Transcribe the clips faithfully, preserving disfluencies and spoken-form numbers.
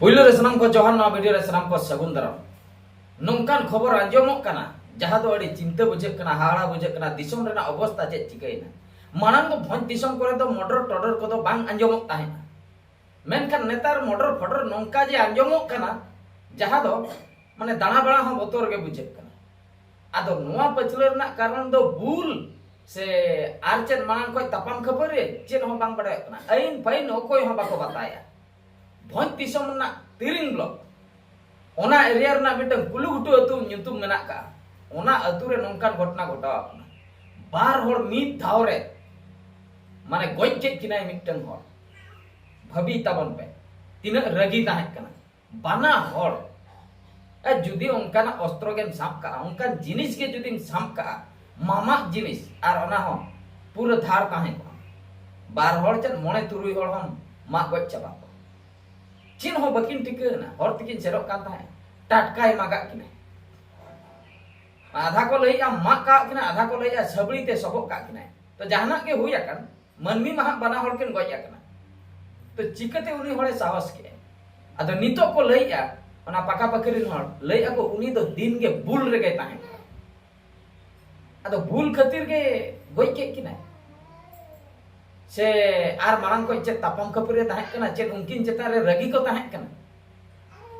ᱯᱩᱭᱞᱩ ᱨᱮ ᱥᱟᱱᱟᱢ ᱠᱚ ᱡᱚᱦᱟᱨ, ᱱᱚᱣᱟ ᱵᱷᱤᱰᱤᱭᱳ ᱨᱮ ᱥᱟᱱᱟᱢ ᱠᱚ ᱥᱟᱹᱜᱩᱱ ᱫᱟᱨᱟᱢ᱾ ᱱᱚᱝᱠᱟᱱ ᱠᱷᱚᱵᱚᱨ ᱟᱸᱡᱚᱢᱚᱜ ᱠᱟᱱᱟ, ᱡᱟᱦᱟᱸ ᱫᱚ ᱟᱹᱰᱤ ᱪᱤᱱᱛᱟᱹ ᱵᱩᱡᱷᱟᱹᱜ ᱠᱟᱱᱟ, ᱦᱟᱦᱟᱲᱟ ᱵᱩᱡᱷᱟᱹᱜ ᱠᱟᱱᱟ, ᱫᱤᱥᱚᱢ ᱨᱮᱱᱟᱜ ᱚᱵᱚᱥᱛᱟ ᱪᱮᱫ ᱪᱤᱠᱟᱹᱭᱮᱱᱟ᱾ ᱢᱟᱲᱟᱝ ᱫᱚ ᱵᱷᱚᱸᱡᱽ ᱫᱤᱥᱚᱢ ᱠᱚᱨᱮ ᱫᱚ ᱢᱚᱰᱚᱨ ᱴᱚᱰᱚᱨ ᱠᱚᱫᱚ ᱵᱟᱝ ᱟᱸᱡᱚᱢᱚᱜ ᱛᱟᱦᱮᱸᱫ, ᱢᱮᱱᱠᱷᱟᱱ ᱱᱮᱛᱟᱨ ᱢᱚᱰᱚᱨ ᱯᱷᱚᱰᱚᱨ ᱱᱚᱝᱠᱟ ᱡᱮ ᱟᱸᱡᱚᱢᱚᱜ ᱠᱟᱱᱟ, ᱡᱟᱦᱟᱸ ᱫᱚ ᱢᱟᱱᱮ ᱫᱟᱬᱟ ᱵᱟᱲᱟ ᱦᱚᱸ ᱵᱚᱛᱚᱨ ᱜᱮ ᱵᱩᱡᱷᱟᱹᱜ ᱠᱟᱱᱟ᱾ ᱟᱫᱚ ᱱᱚᱣᱟ ᱯᱟᱹᱪᱷᱞᱟᱹ ᱨᱮᱱᱟᱜ ᱠᱟᱨᱚᱱ ᱫᱚ ᱵᱩᱞ ᱥᱮ ᱟᱨ ᱪᱮᱫ ᱢᱟᱲᱟᱝ ᱠᱷᱚᱱ ᱛᱟᱯᱟᱢ ᱠᱷᱟᱹᱯᱟᱹᱨᱤ, ᱪᱮᱫ ᱦᱚᱸ ᱵᱟᱝ ᱵᱟᱰᱟᱭᱚᱜ ᱠᱟᱱᱟ᱾ ᱟᱹᱭᱤᱱ ᱯᱷᱟᱹᱭᱤᱱ ᱚᱠᱚᱭ ᱦᱚᱸ ᱵᱟᱠᱚ ᱵᱟᱛᱟᱭᱟ᱾ ᱵᱷᱚᱸᱡᱽ ᱫᱤᱥᱚᱢ ᱨᱮᱱᱟᱜ ᱛᱤᱨᱤᱝ ᱵᱞᱚᱠ, ᱚᱱᱟ ᱮᱨᱤᱭᱟ ᱨᱮᱱᱟᱜ ᱢᱤᱫᱴᱟᱝ ᱠᱩᱞᱩᱜᱷᱩᱴᱩ ᱟᱹᱛᱩ ᱧᱩᱛᱩᱢ ᱢᱮᱱᱟᱜ ᱠᱟᱜᱼᱟ᱾ ᱚᱱᱟ ᱟᱹᱛᱩ ᱨᱮ ᱱᱚᱝᱠᱟᱱ ᱜᱷᱚᱴᱚᱱᱟ ᱜᱷᱚᱴᱟᱣ ᱟᱠᱟᱱᱟ, ᱵᱟᱨ ᱦᱚᱲ ᱢᱤᱫ ᱫᱷᱟᱣ ᱨᱮ, ᱢᱟᱱᱮ, ᱜᱚᱡ ᱠᱮᱫ ᱠᱤᱱᱟᱭ ᱢᱤᱫᱴᱟᱝ ᱦᱚᱲ᱾ ᱵᱷᱟᱹᱵᱤ ᱛᱟᱵᱚᱱ ᱯᱮ, ᱛᱤᱱᱟᱹᱜ ᱨᱟᱹᱜᱤ ᱛᱟᱦᱮᱸ ᱠᱟᱱᱟ ᱵᱟᱱᱟ ᱦᱚᱲ᱾ ᱟᱨ ᱡᱩᱫᱤ ᱚᱱᱠᱟᱱᱟᱜ ᱚᱥᱛᱨᱚ ᱜᱮᱢ ᱥᱟᱵ ᱠᱟᱜᱼᱟ, ᱚᱱᱠᱟᱱ ᱡᱤᱱᱤᱥ ᱜᱮ ᱡᱩᱫᱤᱢ ᱥᱟᱵ ᱠᱟᱜᱼᱟ, ᱢᱟᱢᱟᱜ ᱡᱤᱱᱤᱥ, ᱟᱨ ᱚᱱᱟ ᱦᱚᱸ ᱯᱩᱨᱟᱹ ᱫᱷᱟᱨ ᱛᱟᱦᱮᱸ ᱠᱚᱜᱼᱟ, ᱵᱟᱨ ᱦᱚᱲ ᱪᱮᱫ ᱢᱚᱬᱮ ᱛᱩᱨᱩᱭ ᱦᱚᱲ ᱦᱚᱸᱢ ᱢᱟᱜ ᱜᱚᱡ ᱪᱟᱵᱟ ᱠᱚᱣᱟ᱾ ᱪᱮᱫ ᱦᱚᱸ ᱵᱟᱹᱠᱤᱱ ᱴᱷᱤᱠᱟᱹ ᱮᱱᱟ, ᱦᱚᱨ ᱛᱮᱠᱤᱱ ᱥᱮᱱᱚᱜ ᱠᱟᱱ ᱛᱟᱦᱮᱸᱫ, ᱴᱟᱴᱠᱟᱭ ᱢᱟᱜᱟᱜ ᱠᱤᱱᱟᱭ᱾ ᱟᱫᱷᱟ ᱠᱚ ᱞᱟᱹᱭᱮᱜᱼᱟ ᱢᱟᱜ ᱠᱟᱜ ᱠᱤᱱᱟ, ᱟᱫᱷᱟ ᱠᱚ ᱞᱟᱹᱭᱮᱜᱼᱟ ᱥᱟᱹᱵᱲᱤ ᱛᱮ ᱥᱚᱵᱚᱜ ᱠᱟᱜ ᱠᱤᱱᱟᱭ᱾ ᱛᱚ ᱡᱟᱦᱟᱱᱟᱜ ᱜᱮ ᱦᱩᱭ ᱟᱠᱟᱱ, ᱢᱟᱹᱱᱢᱤ ᱢᱟ ᱦᱟᱸᱜ ᱵᱟᱱᱟ ᱦᱚᱲ ᱠᱤᱱ ᱜᱚᱡ ᱟᱠᱟᱱᱟ᱾ ᱛᱚ ᱪᱤᱠᱟᱹᱛᱮ ᱩᱱᱤ ᱦᱚᱲᱮ ᱥᱟᱦᱚᱥ ᱠᱮᱜᱼᱟ? ᱟᱫᱚ ᱱᱤᱛᱚᱜ ᱠᱚ ᱞᱟᱹᱭᱮᱜᱼᱟ, ᱚᱱᱟ ᱯᱟᱠᱟ ᱯᱟᱹᱠᱷᱤ ᱨᱮᱱ ᱦᱚᱲ ᱞᱟᱹᱭᱮᱜᱼᱟ ᱠᱚ, ᱩᱱᱤ ᱫᱚ ᱫᱤᱱ ᱜᱮ ᱵᱩᱞ ᱨᱮᱜᱮ ᱛᱟᱦᱮᱸ ᱠᱟᱱᱟ᱾ ᱟᱫᱚ ᱵᱩᱞ ᱠᱷᱟᱹᱛᱤᱨ ᱜᱮ ᱜᱚᱡ ᱠᱮᱫ ᱠᱤᱱᱟᱭ? ᱥᱮ ᱟᱨ ᱢᱟᱲᱟᱝ ᱠᱷᱚᱱ ᱪᱮᱫ ᱛᱟᱯᱟᱢ ᱠᱷᱟᱹᱯᱟᱹᱨᱤ ᱛᱟᱦᱮᱸ ᱠᱟᱱᱟ, ᱪᱮᱫ ᱩᱱᱠᱤᱱ ᱪᱮᱛᱟᱱ ᱨᱮ ᱨᱟᱹᱜᱤ ᱠᱚ ᱛᱟᱦᱮᱸ ᱠᱟᱱᱟ?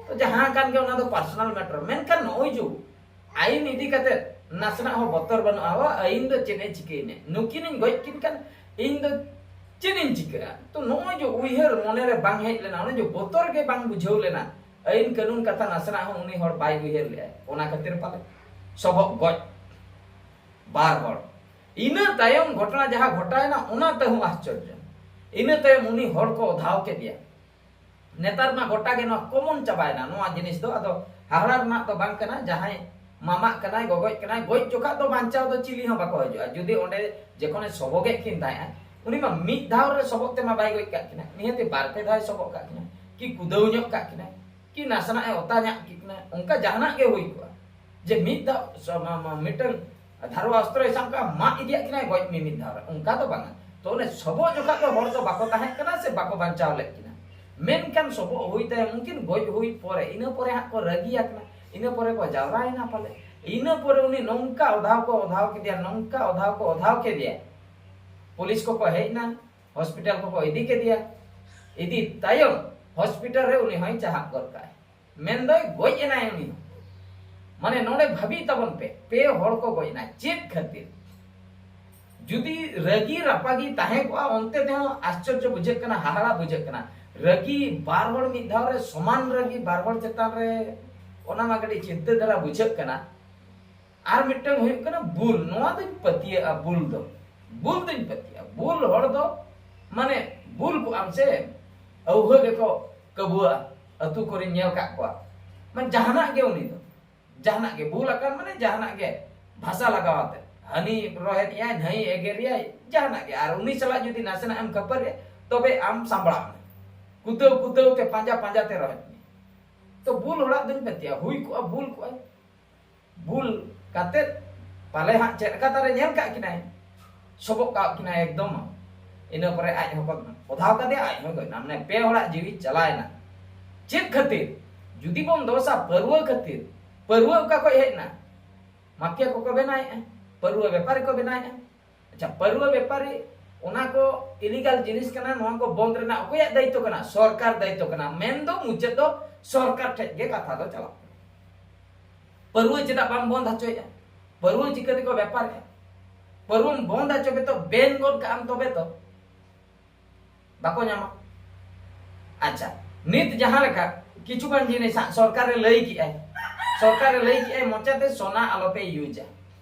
ᱛᱚ ᱡᱟᱦᱟᱸ ᱠᱟᱱ ᱜᱮ, ᱚᱱᱟ ᱫᱚ ᱯᱟᱨᱥᱚᱱᱟᱞ ᱢᱮᱴᱟᱨ᱾ ᱢᱮᱱᱠᱷᱟᱱ ᱱᱚᱜᱼᱚᱭ ᱡᱮ ᱟᱹᱭᱤᱱ ᱤᱫᱤ ᱠᱟᱛᱮ ᱱᱟᱥᱮᱱᱟᱜ ᱦᱚᱸ ᱵᱚᱛᱚᱨ ᱵᱟᱹᱱᱩᱜᱼᱟ, ᱦᱳ, ᱟᱹᱭᱤᱱ ᱫᱚ ᱪᱮᱫ ᱮ ᱪᱤᱠᱟᱹᱭᱤᱧᱟ? ᱱᱩᱠᱤᱱᱤᱧ ᱜᱚᱡ ᱠᱤᱱ ᱠᱷᱟᱱ ᱤᱧ ᱫᱚ ᱪᱮᱫ ᱤᱧ ᱪᱤᱠᱟᱹᱜᱼᱟ? ᱛᱚ ᱱᱚᱜᱼᱚᱭ ᱡᱮ ᱩᱭᱦᱟᱹᱨ ᱢᱚᱱᱮ ᱨᱮ ᱵᱟᱝ ᱦᱮᱡ ᱞᱮᱱᱟ, ᱚᱱᱮ ᱡᱮ ᱵᱚᱛᱚᱨ ᱜᱮ ᱵᱟᱝ ᱵᱩᱡᱷᱟᱹᱣ ᱞᱮᱱᱟ, ᱟᱹᱭᱤᱱ ᱠᱟᱹᱱᱩᱱ ᱠᱟᱛᱷᱟ ᱱᱟᱥᱮᱱᱟᱜ ᱦᱚᱸ ᱩᱱᱤ ᱦᱚᱲ ᱵᱟᱭ ᱩᱭᱦᱟᱹᱨ ᱞᱮᱜᱼᱟ, ᱚᱱᱟ ᱠᱷᱟᱹᱛᱤᱨ ᱯᱟᱞᱮ ᱥᱚᱵᱚᱜ ᱜᱚᱡ ᱵᱟᱨ ᱦᱚᱲ᱾ ᱤᱱᱟᱹ ᱛᱟᱭᱚᱢ ᱜᱷᱚᱴᱚᱱᱟ ᱡᱟᱦᱟᱸ ᱜᱷᱚᱴᱟᱣᱮᱱᱟ, ᱚᱱᱟ ᱛᱮᱦᱚᱸ ᱟᱥᱪᱚᱨᱡᱚ᱾ ᱤᱱᱟᱹ ᱛᱟᱭᱚᱢ ᱩᱱᱤ ᱦᱚᱲ ᱠᱚ ᱚᱫᱷᱟᱣ ᱠᱮᱫᱮᱭᱟ᱾ ᱱᱮᱛᱟᱨ ᱢᱟ ᱜᱚᱴᱟ ᱜᱮ ᱱᱚᱣᱟ ᱠᱚᱢᱚᱱ ᱪᱟᱵᱟᱭᱮᱱᱟ, ᱱᱚᱣᱟ ᱡᱤᱱᱤᱥ ᱫᱚ ᱟᱫᱚ ᱦᱟᱦᱟᱲᱟ ᱨᱮᱱᱟᱜ ᱫᱚ ᱵᱟᱝ ᱠᱟᱱᱟ᱾ ᱡᱟᱦᱟᱸᱭ ᱢᱟᱢᱟᱜ ᱠᱟᱱᱟᱭ, ᱜᱚᱜᱚᱡ ᱠᱟᱱᱟᱭ, ᱜᱚᱡ ᱡᱚᱠᱷᱟᱜ ᱫᱚ ᱵᱟᱧᱪᱟᱣ ᱫᱚ ᱪᱤᱞᱤ ᱦᱚᱸ ᱵᱟᱠᱚ ᱦᱤᱡᱩᱜᱼᱟ᱾ ᱡᱩᱫᱤ ᱚᱸᱰᱮ ᱡᱚᱠᱷᱚᱱᱮ ᱥᱚᱵᱚᱜᱮᱫ ᱠᱤᱱ ᱛᱟᱦᱮᱸᱜᱼᱟ, ᱩᱱᱤ ᱢᱟ ᱢᱤᱫ ᱫᱷᱟᱣ ᱨᱮ ᱥᱚᱵᱚᱜ ᱛᱮᱢᱟ ᱵᱟᱭ ᱜᱚᱡ ᱠᱟᱜ ᱠᱤᱱᱟ, ᱱᱤᱦᱟᱹᱛᱤ ᱵᱟᱨ ᱯᱮ ᱫᱷᱟᱣ ᱥᱚᱵᱚᱜ ᱠᱟᱜ ᱠᱤᱱᱟ, ᱠᱤ ᱠᱩᱫᱟᱹᱣ ᱧᱚᱜ ᱠᱟᱜ ᱠᱤᱱᱟ, ᱠᱤ ᱱᱟᱥᱮᱱᱟᱜ ᱮ ᱚᱛᱟ ᱧᱟᱜ ᱠᱮᱫ ᱠᱤᱱᱟ, ᱚᱱᱠᱟ ᱡᱟᱦᱟᱱᱟᱜ ᱜᱮ ᱦᱩᱭ ᱠᱚᱜᱼᱟ᱾ ᱡᱮ ᱢᱤᱫ ᱫᱷᱟᱣ ᱥᱚ-, ᱢᱟ-, ᱢᱟ-, ᱢᱤᱫᱴᱟᱝ ᱫᱷᱟᱨᱣᱟ ᱚᱥᱛᱨᱚᱭ ᱥᱟᱵ ᱠᱟᱜᱼᱟ, ᱢᱟᱜ ᱤᱫᱤᱭᱟᱜ ᱠᱤᱱᱟᱭ ᱜᱚᱡ ᱢᱤ ᱢᱤᱫ ᱫᱷᱟᱣ ᱨᱮ, ᱚᱱᱠᱟ ᱫᱚ ᱵᱟᱝᱟ᱾ ᱛᱚ ᱚᱱᱮ ᱥᱚᱵᱚᱜ ᱡᱚᱠᱷᱟᱜ ᱫᱚ ᱦᱚᱲ ᱫᱚ ᱵᱟᱠᱚ ᱛᱟᱦᱮᱸ ᱠᱟᱱᱟ ᱥᱮ ᱵᱟᱠᱚ ᱵᱟᱧᱪᱟᱣ ᱞᱮᱫ ᱠᱤᱱᱟ᱾ ᱢᱮᱱᱠᱷᱟᱱ ᱥᱚᱵᱚᱜ ᱦᱩᱭ ᱛᱟᱭᱚᱢ, ᱩᱱᱠᱤᱱ ᱜᱚᱡ ᱦᱩᱭ ᱯᱚᱨᱮ, ᱤᱱᱟᱹ ᱯᱚᱨᱮ ᱦᱟᱸᱜ ᱠᱚ ᱨᱟᱹᱜᱤᱭᱟᱠᱟᱱᱟ, ᱤᱱᱟᱹ ᱯᱚᱨᱮ ᱠᱚ ᱡᱟᱣᱨᱟᱭᱮᱱᱟ ᱯᱟᱞᱮ᱾ ᱤᱱᱟᱹ ᱯᱚᱨᱮ ᱩᱱᱤ ᱱᱚᱝᱠᱟ ᱚᱫᱷᱟᱣ ᱠᱚ ᱚᱫᱷᱟᱣ ᱠᱮᱫᱮᱭᱟ, ᱱᱚᱝᱠᱟ ᱚᱫᱷᱟᱣ ᱠᱚ ᱚᱫᱷᱟᱣ ᱠᱮᱫᱮᱭᱟ᱾ ᱯᱩᱞᱤᱥ ᱠᱚᱠᱚ ᱦᱮᱡ ᱮᱱᱟ, ᱦᱚᱥᱯᱤᱴᱟᱞ ᱠᱚᱠᱚ ᱤᱫᱤ ᱠᱮᱫᱮᱭᱟ᱾ ᱤᱫᱤ ᱛᱟᱭᱚᱢ ᱦᱚᱥᱯᱤᱴᱟᱞ ᱨᱮ ᱩᱱᱤ ᱦᱚᱸᱭ ᱪᱟᱦᱟᱵ ᱜᱚᱫ ᱠᱟᱜᱼᱟᱭ, ᱢᱮᱱᱫᱚᱭ ᱜᱚᱡ ᱮᱱᱟᱭ ᱩᱱᱤ ᱦᱚᱸ᱾ ᱢᱟᱱᱮ, ᱱᱚᱰᱮ ᱵᱷᱟᱹᱵᱤ ᱛᱟᱵᱚᱱ ᱯᱮ, ᱯᱮ ᱦᱚᱲ ᱠᱚ ᱜᱚᱡ ᱮᱱᱟ᱾ ᱪᱮᱫ ᱠᱷᱟᱹᱛᱤᱨ? ᱡᱩᱫᱤ ᱨᱟᱹᱜᱤ ᱨᱟᱯᱟᱜᱤ ᱛᱟᱦᱮᱸ ᱠᱚᱜᱼᱟ, ᱚᱱᱛᱮ ᱛᱮᱦᱚᱸ ᱟᱥᱪᱚᱨᱡᱚ ᱵᱩᱡᱷᱟᱹᱜ ᱠᱟᱱᱟ, ᱦᱟᱦᱟᱲᱟ ᱵᱩᱡᱷᱟᱹᱜ ᱠᱟᱱᱟ᱾ ᱨᱟᱹᱜᱤ ᱵᱟᱨ ᱦᱚᱲ ᱢᱤᱫ ᱫᱷᱟᱣ ᱨᱮ, ᱥᱚᱢᱟᱱ ᱨᱟᱹᱜᱤ ᱵᱟᱨ ᱦᱚᱲ ᱪᱮᱛᱟᱱ ᱨᱮ, ᱚᱱᱟ ᱢᱟ ᱠᱟᱹᱴᱤᱡ ᱪᱤᱱᱛᱟᱹ ᱫᱷᱟᱨᱟ ᱵᱩᱡᱷᱟᱹᱜ ᱠᱟᱱᱟ᱾ ᱟᱨ ᱢᱤᱫᱴᱟᱝ ᱦᱩᱭᱩᱜ ᱠᱟᱱᱟ ᱵᱩᱞ᱾ ᱱᱚᱣᱟ ᱫᱚᱧ ᱯᱟᱹᱛᱭᱟᱹᱜᱼᱟ, ᱵᱩᱞ ᱫᱚ, ᱵᱩᱞ ᱫᱚᱧ ᱯᱟᱹᱛᱭᱟᱹᱜᱼᱟ᱾ ᱵᱩᱞ ᱦᱚᱲ ᱫᱚ, ᱢᱟᱱᱮ, ᱵᱩᱞ ᱠᱚᱜ ᱟᱢ ᱥᱮ, ᱟᱹᱣᱦᱟᱹ ᱜᱮᱠᱚ ᱠᱟᱹᱵᱩᱣᱟᱜᱼᱟ᱾ ᱟᱹᱛᱩ ᱠᱚᱨᱮᱧ ᱧᱮᱞ ᱠᱟᱜ ᱠᱚᱣᱟ, ᱢᱟᱱᱮ, ᱡᱟᱦᱟᱱᱟᱜ ᱜᱮ ᱩᱱᱤ ᱫᱚ, ᱡᱟᱦᱟᱱᱟᱜ ᱜᱮ ᱵᱩᱞ ᱟᱠᱟᱱ, ᱢᱟᱱᱮ, ᱡᱟᱦᱟᱱᱟᱜ ᱜᱮ ᱵᱷᱟᱥᱟ ᱞᱟᱜᱟᱣ ᱟᱛᱮ, ᱦᱟᱹᱱᱤ ᱨᱚᱦᱮᱫ ᱮᱭᱟᱭ, ᱱᱟᱹᱭ ᱮᱜᱮᱨ ᱮᱭᱟᱭ, ᱡᱟᱦᱟᱱᱟᱜ ᱜᱮ᱾ ᱟᱨ ᱩᱱᱤ ᱥᱟᱞᱟᱜ ᱡᱩᱫᱤ ᱱᱟᱥᱮᱱᱟᱜ ᱮᱢ ᱠᱷᱟᱹᱯᱟᱹᱨᱤᱜᱼᱟ, ᱛᱚᱵᱮ ᱟᱢ ᱥᱟᱢᱵᱲᱟᱜ ᱢᱮ, ᱠᱩᱫᱟᱹᱣ ᱠᱩᱫᱟᱹᱣ ᱛᱮ, ᱯᱟᱸᱡᱟ ᱯᱟᱸᱡᱟ ᱛᱮ ᱨᱚᱦᱮᱫ ᱢᱮ᱾ ᱛᱚ, ᱵᱩᱞ ᱦᱚᱲᱟᱜ ᱫᱚᱧ ᱯᱟᱹᱛᱭᱟᱹᱜᱼᱟ, ᱦᱩᱭ ᱠᱚᱜᱼᱟ, ᱵᱩᱞ ᱠᱚᱜᱼᱟᱭ᱾ ᱵᱩᱞ ᱠᱟᱛᱮᱫ ᱯᱟᱞᱮ ᱦᱟᱸᱜ ᱪᱮᱫ ᱞᱮᱠᱟ ᱛᱟᱨᱮ ᱧᱮᱞ ᱠᱟᱜ ᱠᱤᱱᱟᱭ, ᱥᱚᱵᱚᱜ ᱠᱟᱜ ᱠᱤᱱᱟᱭ ᱮᱠᱫᱚᱢ᱾ ᱤᱱᱟᱹ ᱯᱚᱨᱮ ᱟᱡ ᱦᱚᱸᱠᱚ ᱚᱫᱷᱟᱣ ᱠᱟᱫᱮᱭᱟ, ᱟᱡ ᱦᱚᱸ ᱜᱚᱡ ᱮᱱᱟ᱾ ᱢᱟᱱᱮ, ᱯᱮ ᱦᱚᱲᱟᱜ ᱡᱤᱣᱤ ᱪᱟᱞᱟᱣ ᱮᱱᱟ᱾ ᱪᱮᱫ ᱠᱷᱟᱹᱛᱤᱨ? ᱡᱩᱫᱤ ᱵᱚᱱ ᱫᱳᱥᱟ ᱯᱟᱹᱨᱣᱟᱹ ᱠᱷᱟᱹᱛᱤᱨ, ᱯᱟᱹᱨᱣᱟᱹ ᱚᱠᱟ ᱠᱷᱚᱡ ᱦᱮᱡ ᱮᱱᱟ? ᱢᱟᱯᱷᱤᱭᱟ ᱠᱚᱠᱚ ᱵᱮᱱᱟᱣᱮᱫᱼᱟ, ᱯᱟᱹᱨᱣᱟᱹ ᱵᱮᱯᱟᱨᱤ ᱠᱚ ᱵᱮᱱᱟᱣᱮᱫᱼᱟ᱾ ᱟᱪᱪᱷᱟ, ᱯᱟᱹᱨᱣᱟᱹ ᱵᱮᱯᱟᱨᱤ, ᱚᱱᱟ ᱠᱚ ᱤᱞᱤᱜᱟᱞ ᱡᱤᱱᱤᱥ ᱠᱟᱱᱟ, ᱱᱚᱣᱟ ᱠᱚ ᱵᱚᱱᱫ ᱨᱮᱱᱟᱜ ᱚᱠᱚᱭᱟᱜ ᱫᱟᱭᱤᱛᱛᱚ ᱠᱟᱱᱟ? ᱥᱚᱨᱠᱟᱨ ᱫᱟᱭᱤᱛᱛᱚ ᱠᱟᱱᱟ᱾ ᱢᱮᱱᱫᱚ ᱢᱩᱪᱟᱹᱫ ᱫᱚ ᱥᱚᱨᱠᱟᱨ ᱴᱷᱮᱡ ᱜᱮ ᱠᱟᱛᱷᱟ ᱫᱚ ᱪᱟᱞᱟᱜ ᱠᱟᱱᱟ᱾ ᱯᱟᱹᱨᱣᱟᱹ ᱪᱮᱫᱟᱜ ᱵᱟᱢ ᱵᱚᱱᱫ ᱦᱚᱪᱚᱭᱮᱫᱼᱟ? ᱯᱟᱹᱨᱣᱟᱹ ᱪᱤᱠᱟᱹ ᱛᱮᱠᱚ ᱵᱮᱯᱟᱨᱮᱫᱼᱟ? ᱯᱟᱹᱨᱣᱟᱹᱢ ᱵᱚᱱᱫ ᱦᱚᱪᱚ ᱜᱮᱛᱚ, ᱵᱮᱱ ᱜᱚᱫ ᱠᱟᱜ ᱟᱢ ᱛᱚᱵᱮ ᱛᱚ᱾ ᱵᱟᱠᱚ ᱧᱟᱢᱟ᱾ ᱟᱪᱪᱷᱟ, ᱱᱤᱛ ᱡᱟᱦᱟᱸ ᱞᱮᱠᱟ ᱠᱤᱪᱷᱩ ᱜᱟᱱ ᱡᱤᱱᱤᱥ ᱦᱟᱸᱜ ᱥᱚᱨᱠᱟᱨᱮ ᱞᱟᱹᱭ ᱠᱮᱜᱼᱟᱭ, ᱥᱚᱨᱠᱟᱨᱮ ᱞᱟᱹᱭ ᱠᱮᱜᱼᱟᱭ, ᱢᱚᱪᱟᱛᱮ ᱥᱚᱱᱟ ᱟᱞᱚᱯᱮ ᱤᱭᱩᱡᱟ,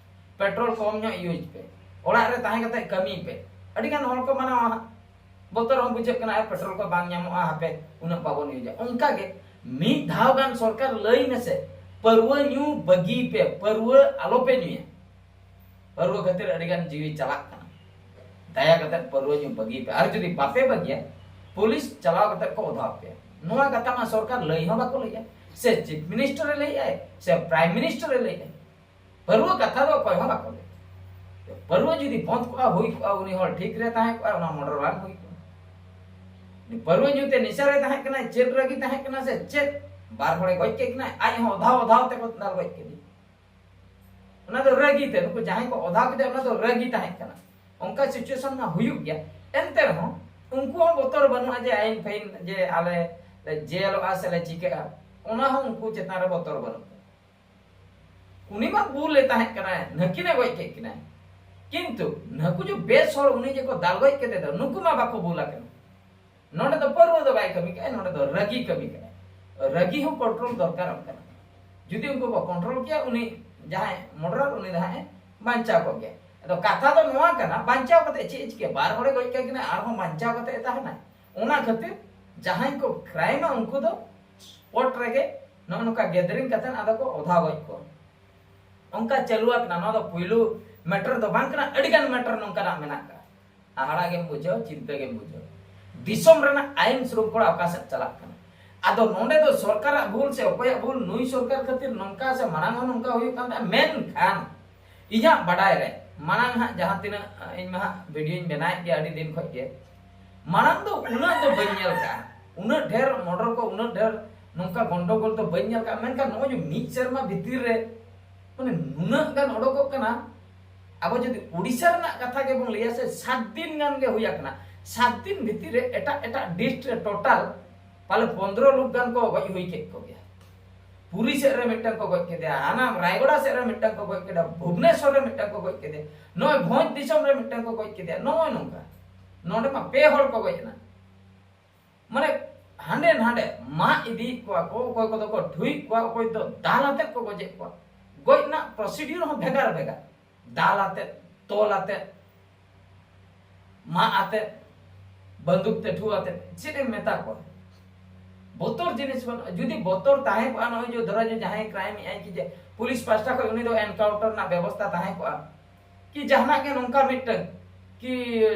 ᱯᱮᱴᱨᱳᱞ ᱠᱚᱢ ᱧᱚᱜ ᱤᱭᱩᱡᱽ ᱯᱮ, ᱚᱲᱟᱜ ᱨᱮ ᱛᱟᱦᱮᱸ ᱠᱟᱛᱮ ᱠᱟᱹᱢᱤ ᱯᱮ᱾ ᱟᱹᱰᱤ ᱜᱟᱱ ᱦᱚᱲ ᱠᱚ ᱢᱟᱱᱟᱣᱟ ᱦᱟᱸᱜ, ᱵᱚᱛᱚᱨ ᱦᱚᱸ ᱵᱩᱡᱷᱟᱹᱜ ᱠᱟᱱᱟ, ᱮ, ᱯᱮᱴᱨᱳᱞ ᱠᱚ ᱵᱟᱝ ᱧᱟᱢᱚᱜᱼᱟ, ᱦᱟᱯᱮ ᱩᱱᱟᱹᱜ ᱵᱟᱵᱚᱱ ᱤᱭᱩᱡᱟ᱾ ᱚᱱᱠᱟ ᱜᱮ ᱢᱤᱫ ᱫᱷᱟᱣ ᱜᱟᱱ ᱥᱚᱨᱠᱟᱨ ᱞᱟᱹᱭ ᱢᱮᱥᱮ, ᱯᱟᱹᱨᱣᱟᱹ ᱧᱩ ᱵᱟᱹᱜᱤ ᱯᱮ, ᱯᱟᱹᱨᱣᱟᱹ ᱟᱞᱚᱯᱮ ᱧᱩᱭᱟ᱾ ᱯᱟᱹᱨᱣᱟᱹ ᱠᱷᱟᱹᱛᱤᱨ ᱟᱹᱰᱤ ᱜᱟᱱ ᱡᱤᱣᱤ ᱪᱟᱞᱟᱜ ᱠᱟᱱᱟ᱾ ᱫᱟᱭᱟ ᱠᱟᱛᱮ ᱯᱟᱹᱨᱣᱟᱹ ᱧᱩ ᱵᱟᱹᱜᱤ ᱯᱮ, ᱟᱨ ᱡᱩᱫᱤ ᱵᱟᱯᱮ ᱵᱟᱹᱜᱤᱭᱟ, ᱯᱩᱞᱤᱥ ᱪᱟᱞᱟᱣ ᱠᱟᱛᱮ ᱠᱚ ᱚᱫᱷᱟᱣ ᱯᱮᱭᱟ᱾ ᱱᱚᱣᱟ ᱠᱟᱛᱷᱟ ᱢᱟ ᱥᱚᱨᱠᱟᱨ ᱞᱟᱹᱭ ᱦᱚᱸ ᱵᱟᱠᱚ ᱞᱟᱹᱭᱟ, ᱥᱮ ᱪᱤᱯ ᱢᱤᱱᱤᱥᱴᱟᱨ ᱮ ᱞᱟᱹᱭᱮᱜᱼᱟᱭ, ᱥᱮ ᱯᱨᱟᱭᱤᱢ ᱢᱤᱱᱤᱥᱴᱟᱨ ᱮ ᱞᱟᱹᱭᱮᱜᱼᱟᱭ᱾ ᱯᱟᱹᱨᱣᱟᱹ ᱠᱟᱛᱷᱟ ᱫᱚ ᱚᱠᱚᱭ ᱦᱚᱸ ᱵᱟᱠᱚ ᱞᱟᱹᱭᱟ᱾ ᱯᱟᱹᱨᱣᱟᱹ ᱡᱩᱫᱤ ᱵᱚᱱᱫ ᱠᱚᱜᱼᱟ, ᱦᱩᱭ ᱠᱚᱜᱼᱟ, ᱩᱱᱤ ᱦᱚᱲ ᱴᱷᱤᱠ ᱨᱮ ᱛᱟᱦᱮᱸ ᱠᱚᱜᱼᱟ, ᱚᱱᱟ ᱢᱚᱨᱰᱟᱨ ᱵᱟᱝ ᱦᱩᱭ ᱠᱚᱜᱼᱟ᱾ ᱯᱟᱹᱨᱣᱟᱹ ᱧᱩ ᱛᱮ ᱱᱮᱥᱟ ᱨᱮ ᱛᱟᱦᱮᱸ ᱠᱟᱱᱟᱭ, ᱪᱮᱫ ᱨᱟᱹᱜᱤ ᱛᱟᱦᱮᱸ ᱠᱟᱱᱟ ᱥᱮ ᱪᱮᱫ, ᱵᱟᱨ ᱦᱚᱲᱮ ᱜᱚᱡ ᱠᱮᱫ ᱠᱤᱱᱟ, ᱟᱡ ᱦᱚᱸ ᱚᱫᱷᱟᱣ ᱚᱫᱷᱟᱣ ᱛᱮᱠᱚ ᱫᱟᱞ ᱜᱚᱡ ᱠᱮᱫᱮᱭᱟ᱾ ᱚᱱᱟ ᱫᱚ ᱨᱟᱹᱜᱤ ᱛᱮ, ᱱᱩᱠᱩ ᱡᱟᱦᱟᱸᱭ ᱠᱚ ᱚᱫᱷᱟᱣ ᱠᱮᱫᱮᱭᱟ, ᱚᱱᱟ ᱫᱚ ᱨᱟᱹᱜᱤ ᱛᱟᱦᱮᱸ ᱠᱟᱱᱟ᱾ ᱚᱱᱠᱟ situation ᱢᱟ ᱦᱩᱭᱩᱜ ᱜᱮᱭᱟ, ᱮᱱᱛᱮ ᱨᱮᱦᱚᱸ ᱩᱱᱠᱩ ᱦᱚᱸ ᱵᱚᱛᱚᱨ ᱵᱟᱹᱱᱩᱜᱼᱟ ᱡᱮ ᱟᱭᱤᱱ ᱯᱷᱟᱭᱤᱱ ᱡᱮ ᱟᱞᱮ ᱞᱮ ᱡᱮᱞᱚᱜᱼᱟ ᱥᱮ ᱞᱮ ᱪᱤᱠᱟᱹᱜᱼᱟ, ᱚᱱᱟ ᱦᱚᱸ ᱩᱱᱠᱩ ᱪᱮᱛᱟᱱ ᱨᱮ ᱵᱚᱛᱚᱨ ᱵᱟᱹᱱᱩᱜ ᱠᱚᱣᱟ᱾ ᱩᱱᱤ ᱢᱟ ᱵᱩᱞᱮ ᱛᱟᱦᱮᱸ ᱠᱟᱱᱟᱭ, ᱱᱟᱹᱠᱤᱱᱮ ᱜᱚᱡ ᱠᱮᱫ ᱠᱤᱱᱟᱭ, ᱠᱤᱱᱛᱩ ᱱᱟᱹᱠᱩ ᱡᱮ ᱵᱮᱥ ᱦᱚᱲ ᱩᱱᱤ ᱡᱮ ᱠᱚ ᱫᱟᱞ ᱜᱚᱡ ᱠᱮᱫᱮ ᱫᱚ, ᱱᱩᱠᱩ ᱢᱟ ᱵᱟᱠᱚ ᱵᱩᱞ ᱟᱠᱟᱱᱟ᱾ ᱱᱚᱰᱮ ᱫᱚ ᱯᱟᱹᱨᱣᱟᱹ ᱫᱚ ᱵᱟᱭ ᱠᱟᱹᱢᱤ ᱠᱟᱱᱟ, ᱱᱚᱰᱮ ᱫᱚ ᱨᱟᱹᱜᱤ ᱠᱟᱹᱢᱤ ᱠᱟᱱᱟ᱾ ᱨᱟᱹᱜᱤ ᱦᱚᱸ control ᱫᱚᱨᱠᱟᱨᱚᱜ ᱠᱟᱱᱟ᱾ ᱡᱩᱫᱤ ᱩᱱᱠᱩ ᱠᱚ control ᱠᱮᱭᱟ, ᱩᱱᱤ ᱡᱟᱦᱟᱸᱭ murderer, ᱩᱱᱤ ᱫᱚ ᱦᱟᱸᱜ ᱮ ᱵᱟᱧᱪᱟᱣ ᱠᱚᱜ ᱜᱮᱭᱟ᱾ ᱟᱫᱚ ᱠᱟᱛᱷᱟ ᱫᱚ ᱱᱚᱣᱟ ᱠᱟᱱᱟ, ᱵᱟᱧᱪᱟᱣ ᱠᱟᱛᱮ ᱪᱮᱫ ᱮ ᱪᱤᱠᱟᱹᱭᱟ? ᱵᱟᱨ ᱦᱚᱲᱮ ᱜᱚᱡ ᱠᱟᱭ ᱠᱟᱱᱟ, ᱟᱨᱦᱚᱸ ᱵᱟᱧᱪᱟᱣ ᱠᱟᱛᱮ ᱮ ᱛᱟᱦᱮᱱᱟ? ᱚᱱᱟ ᱠᱷᱟᱹᱛᱤᱨ ᱡᱟᱦᱟᱸᱭ ᱠᱚ crime ᱟ, ᱩᱱᱠᱩ ᱫᱚ spot ᱨᱮᱜᱮ ᱱᱚᱜᱼᱚ ᱱᱚᱝᱠᱟ gathering ᱠᱟᱛᱮ ᱟᱫᱚ ᱠᱚ ᱚᱫᱷᱟ ᱜᱚᱡ ᱠᱚᱣᱟ᱾ ᱚᱱᱠᱟ ᱪᱟᱹᱞᱩ ᱟᱠᱟᱱᱟ᱾ ᱱᱚᱣᱟ ᱫᱚ ᱯᱩᱭᱞᱩ matter ᱫᱚ ᱵᱟᱝ ᱠᱟᱱᱟ, ᱟᱹᱰᱤ ᱜᱟᱱ matter ᱱᱚᱝᱠᱟᱱᱟᱜ ᱢᱮᱱᱟᱜ ᱟᱠᱟᱫᱟ᱾ ᱦᱟᱦᱟᱲᱟ ᱜᱮᱢ ᱵᱩᱡᱷᱟᱹᱣ, ᱪᱤᱱᱛᱟᱹ ᱜᱮᱢ ᱵᱩᱡᱷᱟᱹᱣ᱾ ᱫᱤᱥᱚᱢ ᱨᱮᱱᱟᱜ ᱟᱭᱤᱱ ᱥᱨᱩᱝᱠᱷᱚᱞᱟ ᱚᱠᱟ ᱥᱮᱫ ᱪᱟᱞᱟᱜ ᱠᱟᱱᱟ? ᱟᱫᱚ ᱱᱚᱰᱮ ᱫᱚ ᱥᱚᱨᱠᱟᱨᱟᱜ ᱵᱷᱩᱞ ᱥᱮ ᱚᱠᱚᱭᱟᱜ ᱵᱷᱩᱞ? ᱱᱩᱭ ᱥᱚᱨᱠᱟᱨ ᱠᱷᱟᱹᱛᱤᱨ ᱱᱚᱝᱠᱟ ᱥᱮ ᱢᱟᱲᱟᱝ ᱦᱚᱸ ᱱᱚᱝᱠᱟ ᱦᱩᱭᱩᱜ ᱠᱟᱱ ᱛᱟᱦᱮᱸᱫ, ᱢᱮᱱᱠᱷᱟᱱ ᱤᱧᱟᱹᱜ ᱵᱟᱰᱟᱭ ᱨᱮ ᱢᱟᱲᱟᱝ ᱦᱟᱸᱜ ᱡᱟᱦᱟᱸ ᱛᱤᱱᱟᱹᱜ, ᱤᱧ ᱢᱟ ᱦᱟᱸᱜ videoᱧ ᱵᱮᱱᱟᱣᱮᱫ ᱜᱮᱭᱟ ᱟᱹᱰᱤ ᱫᱤᱱ ᱠᱷᱚᱱ ᱜᱮ, ᱢᱟᱲᱟᱝ ᱫᱚ ᱩᱱᱟᱹᱜ ᱫᱚ ᱵᱟᱹᱧ ᱧᱮᱞ ᱠᱟᱜᱼᱟ, ᱩᱱᱟᱹᱜ ᱰᱷᱮᱨ murder ᱠᱚ, ᱩᱱᱟᱹᱜ ᱰᱷᱮᱨ ᱱᱚᱝᱠᱟ ᱜᱚᱱᱰᱚᱜᱳᱞ ᱫᱚ ᱵᱟᱹᱧ ᱧᱮᱞ ᱠᱟᱜᱼᱟ᱾ ᱢᱮᱱᱠᱷᱟᱱ ᱱᱚᱜᱼᱚᱭ ᱡᱮ ᱢᱤᱫ ᱥᱮᱨᱢᱟ ᱵᱷᱤᱛᱤᱨ ᱨᱮ ᱢᱟᱱᱮ ᱱᱩᱱᱟᱹᱜ ᱜᱟᱱ ᱚᱰᱚᱠᱚᱜ ᱠᱟᱱᱟ᱾ ᱟᱵᱚ ᱡᱩᱫᱤ ᱳᱰᱤᱥᱟ ᱨᱮᱱᱟᱜ ᱠᱟᱛᱷᱟ ᱜᱮᱵᱚᱱ ᱞᱟᱹᱭᱟ ᱥᱮ, ᱥᱟᱛ ᱫᱤᱱ ᱜᱟᱱ ᱜᱮ ᱦᱩᱭ ᱟᱠᱟᱱᱟ, ᱥᱟᱛ ᱫᱤᱱ ᱵᱷᱤᱛᱤᱨ ᱨᱮ ᱮᱴᱟᱜ ᱮᱴᱟᱜ district ᱨᱮ total ᱯᱟᱞᱮ ᱯᱚᱱᱫᱽᱨᱚ ᱞᱳᱠ ᱜᱟᱱ ᱠᱚ ᱜᱚᱡ ᱦᱩᱭ ᱠᱮᱫ ᱠᱚᱜᱮᱭᱟ᱾ ᱯᱩᱨᱤ ᱥᱮᱫ ᱨᱮ ᱢᱤᱫᱴᱟᱝ ᱠᱚ ᱜᱚᱡ ᱠᱮᱫᱮᱭᱟ, ᱦᱟᱱᱟ ᱨᱟᱭᱜᱚᱲᱟ ᱥᱮᱫ ᱨᱮ ᱢᱤᱫᱴᱟᱝ ᱠᱚ ᱜᱚᱡ ᱠᱮᱫᱮᱭᱟ, ᱵᱷᱩᱵᱽᱱᱮᱥᱚᱨ ᱨᱮ ᱢᱤᱫᱴᱟᱝ ᱠᱚ ᱜᱚᱡ ᱠᱮᱫᱮᱭᱟ, ᱱᱚᱜᱼᱚᱭ ᱵᱷᱚᱸᱡᱽ ᱫᱤᱥᱚᱢ ᱨᱮ ᱢᱤᱫᱴᱟᱝ ᱠᱚ ᱜᱚᱡ ᱠᱮᱫᱮᱭᱟ᱾ ᱱᱚᱜᱼᱚᱭ ᱱᱚᱝᱠᱟ ᱱᱚᱰᱮ ᱢᱟ ᱯᱮ ᱦᱚᱲ ᱠᱚ ᱜᱚᱡ ᱮᱱᱟ᱾ ᱢᱟᱱᱮ ᱦᱟᱸᱰᱮ ᱱᱟᱰᱮ ᱢᱟᱜ ᱤᱫᱤᱭᱮᱫ ᱠᱚᱣᱟ ᱠᱚ, ᱚᱠᱚᱭ ᱠᱚᱫᱚ ᱠᱚ ᱴᱷᱩᱭᱮᱫ ᱠᱚᱣᱟ, ᱚᱠᱚᱭ ᱫᱚ ᱫᱟᱞ ᱟᱛᱮᱫ ᱠᱚ ᱜᱚᱡᱮᱫ ᱠᱚᱣᱟ᱾ ᱜᱚᱡ ᱨᱮᱱᱟᱜ procedure ᱦᱚᱸ ᱵᱷᱮᱜᱟᱨ ᱵᱷᱮᱜᱟᱨ, ᱫᱟᱞ ᱟᱛᱮᱫ, ᱛᱚᱞ ᱟᱛᱮᱫ, ᱢᱟᱜ ᱟᱛᱮᱫ, ᱵᱟᱱᱫᱩᱠ ᱛᱮ ᱴᱷᱩ ᱟᱛᱮᱫ, ᱪᱮᱫ ᱮᱢ ᱢᱮᱛᱟ ᱠᱚᱣᱟ? ᱵᱚᱛᱚᱨ ᱡᱤᱱᱤᱥ ᱵᱟᱹᱱᱩᱜᱼᱟ᱾ ᱡᱩᱫᱤ ᱵᱚᱛᱚᱨ ᱛᱟᱦᱮᱸ ᱠᱚᱜᱼᱟ, ᱱᱚᱜᱼᱚᱭ ᱡᱮ ᱫᱷᱚᱨᱚ ᱡᱮ ᱡᱟᱦᱟᱸᱭ crime ᱮᱜᱼᱟᱭ ᱠᱤ ᱡᱮ ᱯᱩᱞᱤᱥ ᱯᱟᱦᱴᱟ ᱠᱷᱚᱱ ᱩᱱᱤ ᱫᱚ encounter ᱨᱮᱱᱟᱜ ᱵᱮᱵᱚᱥᱛᱷᱟ ᱛᱟᱦᱮᱸ ᱠᱚᱜᱼᱟ, ᱠᱤ ᱡᱟᱦᱟᱱᱟᱜ ᱜᱮ ᱱᱚᱝᱠᱟ ᱢᱤᱫᱴᱟᱝ ᱠᱤ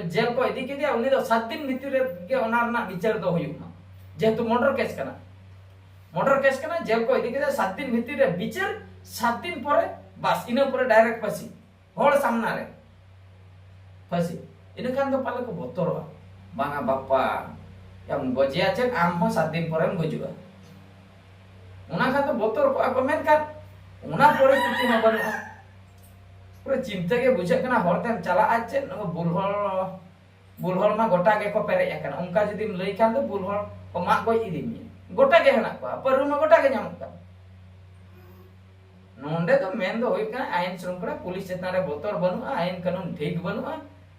ᱡᱮᱞ ᱠᱚ ᱤᱫᱤ ᱠᱮᱫᱮᱭᱟ, ᱩᱱᱤ ᱫᱚ ᱥᱟᱛ ᱫᱤᱱ ᱵᱷᱤᱛᱤᱨ ᱨᱮᱜᱮ ᱚᱱᱟ ᱨᱮᱱᱟᱜ ᱵᱤᱪᱟᱹᱨ ᱫᱚ ᱦᱩᱭᱩᱜ ᱢᱟ, ᱡᱮᱦᱮᱛᱩ murder case ᱠᱟᱱᱟ᱾ Murder case ᱠᱟᱱᱟ, ᱡᱮᱞ ᱠᱚ ᱤᱫᱤ ᱠᱮᱫᱮᱭᱟ, ᱥᱟᱛ ᱫᱤᱱ ᱵᱷᱤᱛᱤᱨ ᱨᱮ ᱵᱤᱪᱟᱹᱨ, ᱥᱟᱛ ᱫᱤᱱ ᱯᱚᱨᱮ ᱵᱟᱥ, ᱤᱱᱟᱹ ᱯᱚᱨᱮ direct ᱯᱷᱟᱹᱥᱤ, ᱦᱚᱲ ᱥᱟᱢᱱᱟ ᱨᱮ ᱯᱷᱟᱹᱥᱤ᱾ ᱤᱱᱟᱹ ᱠᱷᱟᱱ ᱫᱚ ᱯᱟᱞᱮ ᱠᱚ ᱵᱚᱛᱚᱨᱚᱜᱼᱟ, ᱵᱟᱝᱟ ᱵᱟᱯᱟ, ᱟᱢ ᱜᱚᱡᱮᱭᱟ ᱪᱮᱫ, ᱟᱢ ᱦᱚᱸ ᱥᱟᱛ ᱫᱤᱱ ᱯᱚᱨᱮᱢ ᱜᱩᱡᱩᱜᱼᱟ᱾ ᱚᱱᱟ ᱠᱷᱟᱱ ᱫᱚ ᱵᱚᱛᱚᱨ ᱠᱚᱜᱼᱟ ᱠᱚ, ᱢᱮᱱᱠᱷᱟᱱ ᱚᱱᱟ ᱯᱚᱨᱤᱥᱛᱷᱤᱛᱤ ᱦᱚᱸ ᱵᱟᱹᱱᱩᱜᱼᱟ᱾ ᱯᱩᱨᱟᱹ ᱪᱤᱱᱛᱟᱹ ᱜᱮ ᱵᱩᱡᱷᱟᱹᱜ ᱠᱟᱱᱟ, ᱦᱚᱨ ᱛᱮᱢ ᱪᱟᱞᱟᱜᱼᱟ ᱪᱮᱫ, ᱱᱩᱠᱩ ᱵᱩᱞ ᱦᱚᱲ, ᱵᱩᱞ ᱦᱚᱲ ᱢᱟ ᱜᱚᱴᱟ ᱜᱮᱠᱚ ᱯᱮᱨᱮᱡ ᱟᱠᱟᱱᱟ᱾ ᱚᱱᱠᱟ ᱡᱩᱫᱤᱢ ᱞᱟᱹᱭ ᱠᱷᱟᱱ ᱫᱚ ᱵᱩᱞ ᱦᱚᱲ ᱠᱚ ᱢᱟᱜ ᱜᱚᱡ ᱤᱫᱤ ᱢᱮᱭᱟ, ᱜᱚᱴᱟ ᱜᱮ ᱦᱮᱱᱟᱜ ᱠᱚᱣᱟ, ᱯᱟᱹᱨᱩ ᱢᱟ ᱜᱚᱴᱟ ᱜᱮ ᱧᱟᱢᱚᱜ ᱠᱟᱱᱟ᱾ ᱱᱚᱰᱮ ᱫᱚ ᱢᱮᱱ ᱫᱚ ᱦᱩᱭᱩᱜ ᱠᱟᱱᱟ, ᱟᱭᱤᱱ ᱥᱨᱩᱝᱠᱷᱚᱞᱟ, ᱯᱩᱞᱤᱥ ᱪᱮᱛᱟᱱ ᱨᱮ ᱵᱚᱛᱚᱨ ᱵᱟᱹᱱᱩᱜᱼᱟ, ᱟᱭᱤᱱ ᱠᱟᱹᱱᱩᱱ ᱴᱷᱤᱠ ᱵᱟᱹᱱᱩᱜᱼᱟ᱾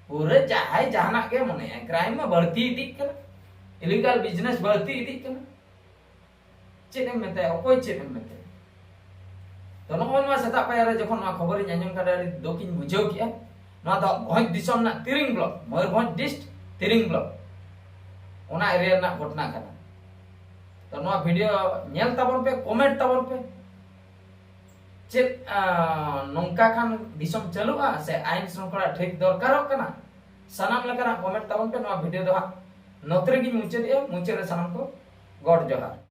ᱯᱩᱨᱟᱹ ᱡᱟᱦᱟᱸᱭ ᱡᱟᱦᱟᱱᱟᱜ ᱜᱮ ᱢᱚᱱᱮᱭᱟ, ᱠᱨᱟᱭᱤᱢ ᱢᱟ ᱵᱟᱹᱲᱛᱤ ᱤᱫᱤᱜ ᱠᱟᱱᱟ, ᱤᱞᱤᱜᱟᱞ ᱵᱤᱡᱽᱱᱮᱥ ᱵᱟᱹᱲᱛᱤ ᱤᱫᱤᱜ ᱠᱟᱱᱟ᱾ ᱪᱮᱫ ᱮᱢ ᱢᱮᱛᱟᱭᱟ, ᱚᱠᱚᱭ ᱪᱮᱫ ᱮᱢ ᱢᱮᱛᱟᱭᱟ? ᱛᱚ, ᱱᱚᱜᱼᱚᱭ ᱱᱚᱣᱟ ᱥᱮᱛᱟᱜ ᱯᱟᱭᱟᱨ ᱨᱮ ᱡᱚᱠᱷᱚᱱ ᱱᱚᱣᱟ ᱠᱷᱚᱵᱚᱨᱤᱧ ᱟᱸᱡᱚᱢ ᱠᱮᱫᱟ, ᱟᱹᱰᱤ ᱫᱩᱠᱤᱧ ᱵᱩᱡᱷᱟᱹᱣ ᱠᱮᱫᱼᱟ᱾ ᱱᱚᱣᱟ ᱫᱚ ᱵᱷᱚᱸᱡᱽ ᱫᱤᱥᱚᱢ ᱨᱮᱱᱟᱜ ᱛᱤᱨᱤᱝ ᱵᱞᱚᱠ, ᱢᱚᱭᱩᱨᱵᱷᱚᱸᱡᱽ ᱰᱤᱥᱴ ᱛᱤᱨᱤᱝ ᱵᱞᱚᱠ, ᱚᱱᱟ ᱮᱨᱤᱭᱟ ᱨᱮᱱᱟᱜ ᱜᱷᱚᱴᱚᱱᱟ ᱠᱟᱱᱟ᱾ ᱛᱚ, ᱱᱚᱣᱟ ᱵᱷᱤᱰᱤᱭᱳ ᱧᱮᱞ ᱛᱟᱵᱚᱱ ᱯᱮ, ᱠᱚᱢᱮᱱᱴ ᱛᱟᱵᱚᱱ ᱯᱮ᱾ ᱪᱮᱫ, ᱟᱸ, ᱱᱚᱝᱠᱟ ᱠᱷᱟᱱ ᱫᱤᱥᱚᱢ ᱪᱟᱹᱞᱩᱜᱼᱟ ᱥᱮ ᱟᱭᱤᱱ ᱥᱨᱩᱝᱠᱷᱚᱞᱟ ᱴᱷᱤᱠ ᱫᱚᱨᱠᱟᱨᱚᱜ ᱠᱟᱱᱟ? ᱥᱟᱱᱟᱢ ᱞᱮᱠᱟᱱᱟᱜ ᱠᱚᱢᱮᱱᱴ ᱛᱟᱵᱚᱱ ᱯᱮ᱾ ᱱᱚᱣᱟ ᱵᱷᱤᱰᱤᱭᱳ ᱫᱚ ᱦᱟᱸᱜ ᱱᱚᱛᱮ ᱨᱮᱜᱮᱧ ᱢᱩᱪᱟᱹᱫᱮᱜᱼᱟ᱾ ᱢᱩᱪᱟᱹᱫ ᱨᱮ ᱥᱟᱱᱟᱢ ᱠᱚ ᱜᱚᱰ ᱡᱚᱦᱟᱨ᱾